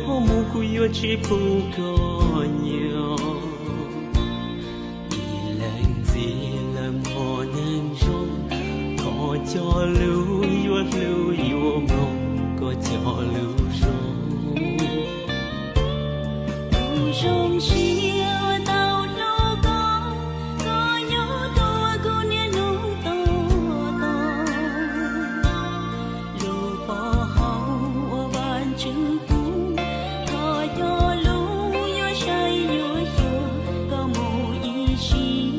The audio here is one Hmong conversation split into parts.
Qhov mus kuv yuav tsis pub koj nyob, ib leeg ntxiv lawm hmo neeg zoo. Thov cov lus yuav hlub yuav mloog koj cov lus zoo. Kuv zoo siab uas tau hlub koj, koj nyob tua kuv niaj hnub tos tos. Lub pov haum uas Vajtswv pub, koj cov lus yuav saib yuav xyuas koj mus ib sim.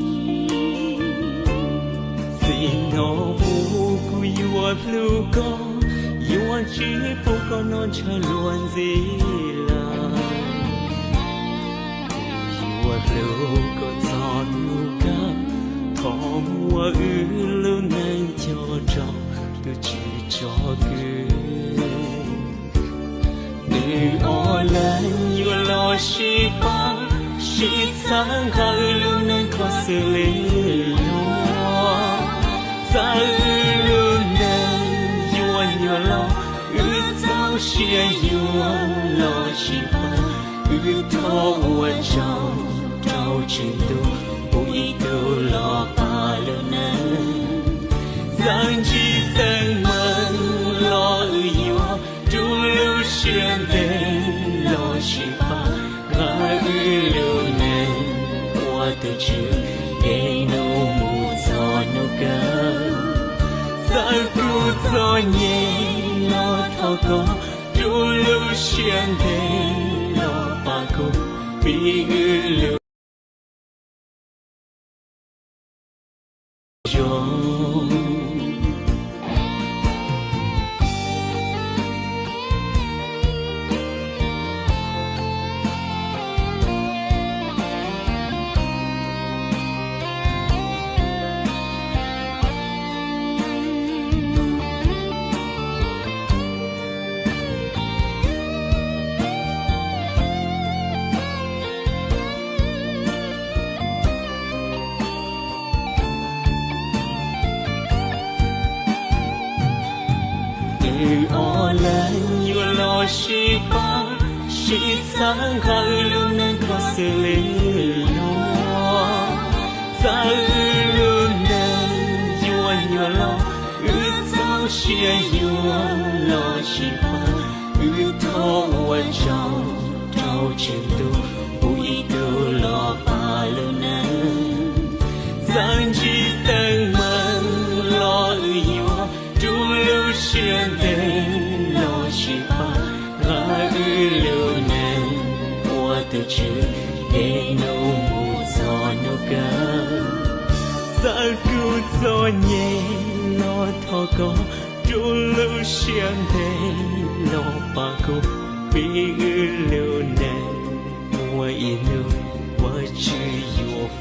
Txij no mus kuv yuav hlub koj, yuav tsis pub koj noj ntshaw luag ntxhi lawm. Kuv yuav hlub koj txog hnub kawg, thov muab wb lub neej coj rau tus Tswv tsom kwm. Nws ob leeg yuav los sib pab, sib txhawb nqa wb lub neej kho xws li luag. Txawm wb lub neej yuav nyuaj los, wb txaus siab yuav los sib pab. Wb thov ua tsaug rau Tswv Ntuj, pub ib tug los pab lub neej. Txawm ntsib teeb meem los wb yuav rub lub siab ntev los sib pab. Nqa wb lub neej ua tus Tswv, es hnub mus txog hnub kawg. Txawm kuv txom nyem los thov koj rub lub siab ntev los pab kuv, pib wb lub Wb ob leeg yuav los sib pab, sib txhawb nqa wb lub neej kho xws li luag. Txawm wb lub neej yuav nyuaj los, wb txaus siab yuav los sib pab. Wb thov ua tsaug rau Tswv Ntuj, pub ib tug los pab lub neej. Txawm ntsib teeb meem los wb yuav rub lub siab ntev los sib pab. Nqa wb lub neej ua tus Tswv, es hnub mus txog hnub kawg. Txawm kuv txom nyem los thov koj rub lub siab ntev los pab kuv, pib wb lub neej muaj ib hnub Vajtswv yuav